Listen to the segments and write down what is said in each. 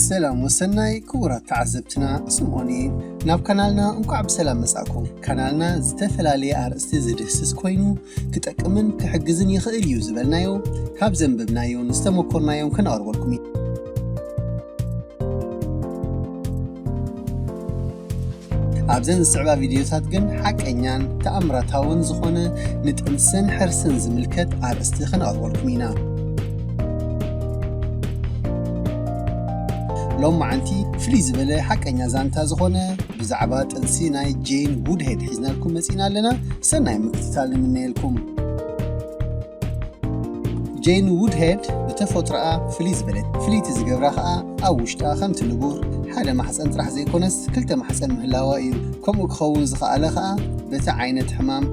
ሰላም ወሰናይ ክቡራት ተዓዘብትና፣ ስምኦን እየ። ናብ ካናልና እንኳዕ ብሰላም መጻእኩም። ካናልና ዝተፈላለየ ኣርእስቲ ዝድህስስ ኮይኑ ክጠቅምን ክሕግዝን ይኽእል እዩ ዝበልናዮ ካብ ዘንበብናዮን ዝተመኮርናዮን ከነቕርበልኩም እዩ። ኣብዘን ዝስዕባ ቪድዮታት ግን ሓቀኛን ተኣምራታውን ዝኾነ ንጥንስን ሕርስን ዝምልከት ኣርእስቲ ከነቕርበልኩም ኢና። ሎማዓንቲ ፍልይ ዝበለ ሓቀኛ ዛንታ ዝኾነ ብዛዕባ ጥንሲ ናይ ጄን ውድሄድ ሒዝናልኩም መጺና ኣለና። ሰናይ ምክትታል ንምነየልኩም። ጄን ውድሄድ ብተፈጥሮኣ ፍልይ ዝበለት፣ ፍልይቲ ዝገብራ ኸኣ ኣብ ውሽጣ ከምቲ ንቡር ሓደ ማሕፀን ጥራሕ ዘይኮነስ ክልተ ማሕፀን ምህላዋ እዩ። ከምኡ ክኸውን ዝኸኣለ ኸኣ በቲ ዓይነት ሕማም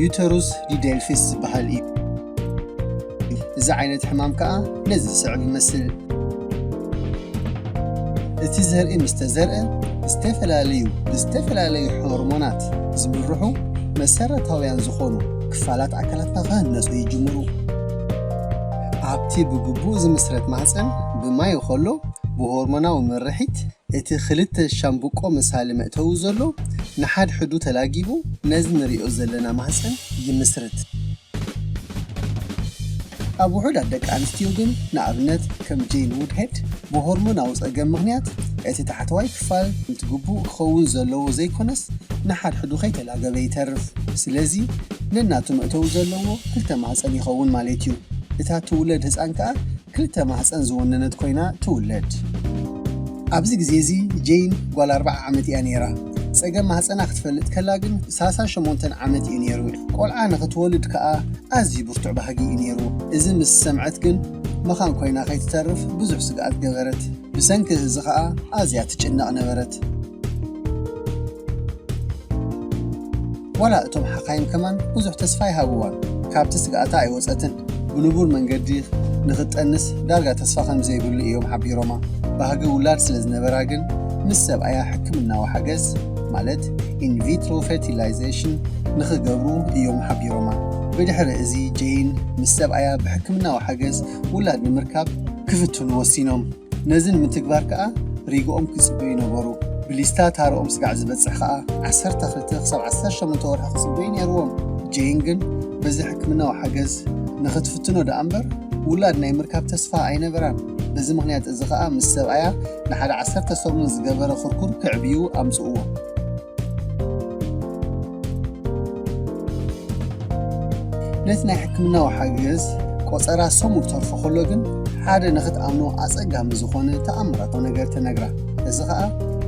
ዩተሩስ ዲ ዴልፊስ ዝበሃል እዩ። እዚ ዓይነት ሕማም ከኣ ነዚ ዝስዕብ ይመስል። እቲ ዘርኢ ምስ ተዘርአ፣ ዝተፈላለዩ ብዝተፈላለዩ ሆርሞናት ዝምርሑ መሰረታውያን ዝኾኑ ክፋላት ኣካላትና ክህነጹ ይጅምሩ። ኣብቲ ብግቡእ ዝምስረት ማህጸን ብማይ ከሎ፣ ብሆርሞናዊ ምርሒት እቲ ክልተ ሻምብቆ መሳሊ መእተዊ ዘሎ ንሓድሕዱ ተላጊቡ ነዚ ንሪኦ ዘለና ማህጸን ይምስርት። ኣብ ውሑዳት ደቂ ኣንስትዮ ግን፣ ንኣብነት ከም ጄን ውድሄድ፣ ብሆርሞናዊ ጸገም ምኽንያት እቲ ታሕተዋይ ክፋል እቲ ግቡእ ክኸውን ዘለዎ ዘይኮነስ ንሓድሕዱ ከይተላገበ ይተርፍ። ስለዚ ነናቱ መእተዊ ዘለዎ ክልተ ማህጸን ይኸውን ማለት እዩ። እታ ትውለድ ህጻን ከኣ ክልተ ማህጸን ዝወነነት ኮይና ትውለድ። ኣብዚ ግዜ እዚ ጄን ጓል ኣርብዓ ዓመት እያ ነይራ። ጸገም ማህጸና ክትፈልጥ ከላ ግን ሰላሳ ሸሞንተ ዓመት እዩ ነይሩ። ቆልዓ ንኽትወልድ ከኣ ኣዝዩ ብርቱዕ ባህጊ እዩ ነይሩ። እዚ ምስ ሰምዐት ግን መኻን ኮይና ከይትተርፍ ብዙሕ ስግኣት ገበረት። ብሰንኪ እዚ ኸኣ ኣዝያ ትጭነቕ ነበረት። ዋላ እቶም ሓኻይም ከማን ብዙሕ ተስፋ ኣይሃብዋን። ካብቲ ስግኣታ ኣይወጸትን። ብንቡር መንገዲ ንኽትጠንስ ዳርጋ ተስፋ ከም ዘይብሉ እዮም ሓቢሮማ። ባህጊ ውላድ ስለ ዝነበራ ግን ምስ ሰብኣያ ሕክምናዊ ሓገዝ፣ ማለት ኢንቪትሮ ፈርቲላይዜሽን፣ ንኽገብሩ እዮም ሓቢሮማ። ብድሕሪ እዚ ጄን ምስ ሰብኣያ ብሕክምናዊ ሓገዝ ውላድ ንምርካብ ክፍትኑ ወሲኖም። ነዚ ንምትግባር ከኣ ሪግኦም ክጽበዩ ነበሩ። ብሊስታ ታርኦም ስጋዕ ዝበጽሕ ከኣ ዓሰርተ ክልተ ክሳብ ዓሰርተ ሸሞንተ ወርሒ ክጽበዩ ነይርዎም። ጄን ግን በዚ ሕክምናዊ ሓገዝ ንኽትፍትኖ ደኣ እምበር ውላድ ናይ ምርካብ ተስፋ ኣይነበራን። በዚ ምኽንያት እዚ ከኣ ምስ ሰብኣያ ንሓደ ዓሰርተ ሰሙን ዝገበረ ክርኩር ከዕብዩ ኣምጽእዎ። ነቲ ናይ ሕክምናዊ ሓገዝ ቆጸራ ሰሙን ክተርፎ ከሎ ግን ሓደ ንኽትኣምኖ ኣጸጋሚ ዝኾነ ተኣምራታዊ ነገር ተነግራ። እዚ ኸኣ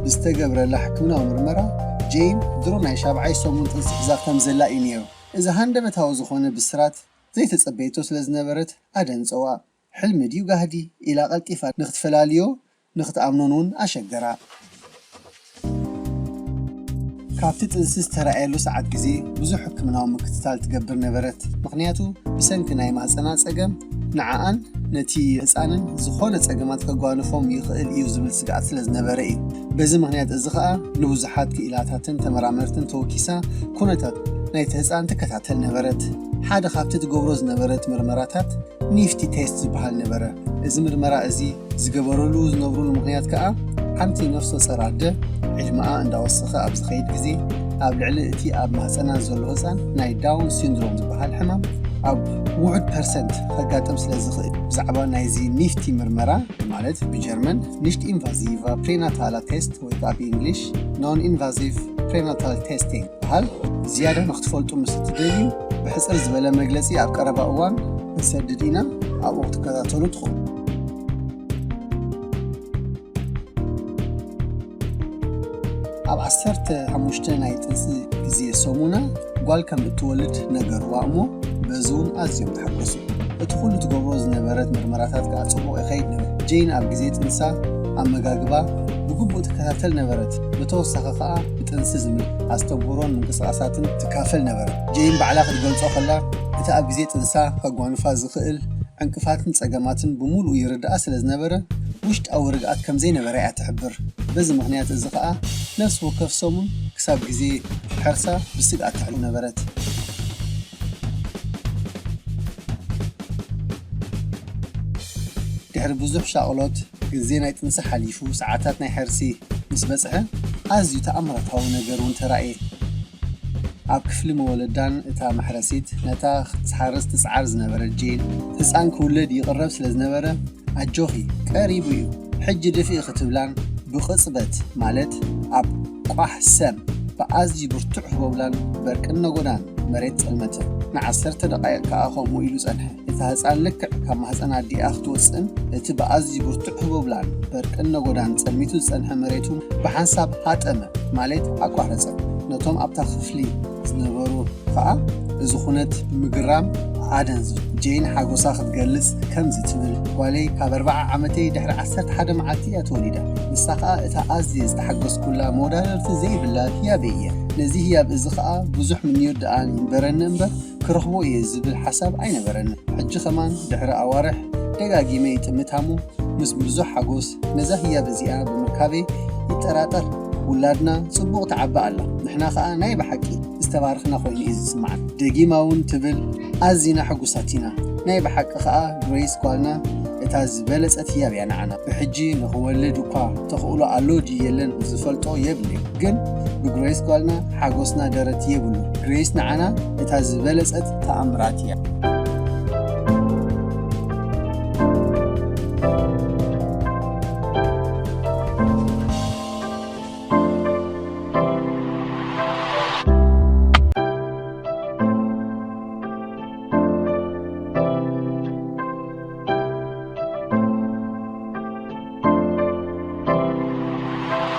ብዝተገብረላ ሕክምናዊ ምርመራ ጄን ድሮ ናይ ሻብዓይ ሰሙን ጥንሲ ሒዛ ከም ዘላ እዩ ነይሩ። እዚ ሃንደበታዊ ዝኾነ ብስራት ዘይተጸበየቶ ስለ ዝነበረት ኣደንጸዋ። ሕልሚ ድዩ ጋህዲ ኢላ ቀልጢፋ ንኽትፈላልዮ ንኽትኣምኖን እውን ኣሸገራ። ካብቲ ጥንሲ ዝተራእየሉ ሰዓት ግዜ ብዙሕ ሕክምናዊ ምክትታል ትገብር ነበረት። ምኽንያቱ ብሰንኪ ናይ ማህጸና ጸገም ንዓኣን ነቲ ህጻንን ዝኾነ ጸገማት ከጓንፎም ይኽእል እዩ ዝብል ስግኣት ስለ ዝነበረ እዩ። በዚ ምኽንያት እዚ ኸኣ ንብዙሓት ክኢላታትን ተመራመርትን ተወኪሳ ኩነታት ናይቲ ህጻን ትከታተል ነበረት። ሓደ ካብቲ ትገብሮ ዝነበረት ምርመራታት ኒፍቲ ቴስት ዝበሃል ነበረ። እዚ ምርመራ እዚ ዝገበረሉ ዝነብሩሉ ምኽንያት ከኣ ሓንቲ ነፍሰ ጾር ኣደ ዕድመኣ እንዳወሰኸ ኣብ ዝኸይድ ግዜ ኣብ ልዕሊ እቲ ኣብ ማህጸና ዘሎ ህጻን ናይ ዳውን ሲንድሮም ዝበሃል ሕማም ኣብ ውሑድ ፐርሰንት ከጋጥም ስለ ዝኽእል ብዛዕባ ናይዚ ኒፍቲ ምርመራ ማለት ብጀርመን ኒሽት ኢንቫዚቫ ፕሬናታላ ቴስት ወይ ከዓ ብእንግሊሽ ኖን ኢንቫዚቭ ፕሬናታል ቴስቲንግ በሃል ዝያዳ ንክትፈልጡ ምስ እትደልዩ ብሕፅር ዝበለ መግለፂ ኣብ ቀረባ እዋን ክንሰድድ ኢና። ኣብኡ ክትከታተሉ ትኽእሉ። ኣብ ዓሰርተ ሓሙሽተ ናይ ጥንሲ ግዜ ሰሙና ጓል ከም እትወልድ ነገርዋ እሞ በዚ እውን ኣዝዮም ተሓጎሱ። እቲ ኩሉ ትገብሮ ዝነበረት ምርመራታት ከኣ ጽቡቕ ይኸይድ ነበር። ጄን ኣብ ግዜ ጥንሳ ኣመጋግባ ብግቡእ ትከታተል ነበረት። ብተወሳኺ ከኣ ብጥንሲ ዝምል ኣስተምህሮን ምንቅስቓሳትን ትካፈል ነበረት። ጄን ባዕላ ክትገልጾ ከላ እቲ ኣብ ግዜ ጥንሳ ከጓንፋ ዝኽእል ዕንቅፋትን ጸገማትን ብምሉኡ ይርድኣ ስለ ዝነበረ ውሽጣዊ ርግኣት ከም ዘይነበራ እያ ትሕብር። በዚ ምኽንያት እዚ ከኣ ነፍሲ ወከፍ ሰሙን ክሳብ ግዜ ሕርሳ ብስግኣት ተሕልፎ ነበረት። ድሕሪ ብዙሕ ሻቕሎት ግዜ ናይ ጥንሲ ሓሊፉ፣ ሰዓታት ናይ ሕርሲ ምስ በጽሐ፣ ኣዝዩ ተኣምራታዊ ነገር እውን ተራእየ። ኣብ ክፍሊ መወለዳን እታ መሕረሲት፣ ነታ ክትሓርስ ትጽዓር ዝነበረት ጄን፣ ህጻን ክውለድ ይቕረብ ስለ ዝነበረ፣ "ኣጆኺ፣ ቀሪቡ እዩ፣ ሕጂ ድፍኢ" ክትብላን ብቕጽበት፣ ማለት ኣብ ቋሕ ሰም ብኣዝዩ ብርቱዕ ህቦብላን በርቅን ነጎዳን መሬት ጸልመተ። ንዓሰርተ ደቓይቕ ከኣ ከምኡ ኢሉ ጸንሐ። እታ ህጻን ልክዕ ካብ ማህጸን ኣዲኣ ክትወጽእን እቲ ብኣዝዩ ብርቱዕ ህቦብላን በርቅን ነጎዳን ጸልሚቱ ዝጸንሐ መሬት እውን ብሓንሳብ ሃጠመ፣ ማለት ኣቋረጸ። ነቶም ኣብታ ክፍሊ ዝነበሩ ከኣ እዚ ኩነት ብምግራም ኣደንዝዙ። ጄን ሓጎሳ ክትገልጽ ከምዚ ትብል፣ "ጓለይ ካብ ኣርብዓ ዓመተይ ድሕሪ ዓሰርተ ሓደ መዓልቲ እያ ተወሊዳ። ንሳ ከኣ እታ ኣዝየ ዝተሓገስኩላ መወዳደርቲ ዘይብላ ህያበይ እያ። ነዚ ህያብ እዚ ከኣ ብዙሕ ምንዮት ደኣ ይንበረኒ እምበር ክረኽቦ እየ ዝብል ሓሳብ ኣይነበረንን። ሕጂ ከማን ድሕሪ ኣዋርሕ ደጋጊመ ይጥምታ እሞ ምስ ብዙሕ ሓጎስ ነዛ ህያብ እዚኣ ብምርካበይ ይጠራጠር። ውላድና ጽቡቕ ትዓቢ ኣላ። ንሕና ከኣ ናይ ብሓቂ ዝተባረኽና ኮይኑ እዩ ዝስምዓኒ።" ደጊማ እውን ትብል፣ "ኣዚና ሕጉሳት ኢና። ናይ ብሓቂ ከኣ ግሬስ ጓልና እታ ዝበለጸት ህያብ እያ ንዓና። ብሕጂ ንኽወልድ እኳ ተኽእሎ ኣሎ ድዩ የለን ዝፈልጦ የብለይ፣ ግን ብግሬስ ጓልና ሓጎስና ደረት የብሉ። ግሬስ ንዓና እታ ዝበለጸት ተኣምራት እያ።"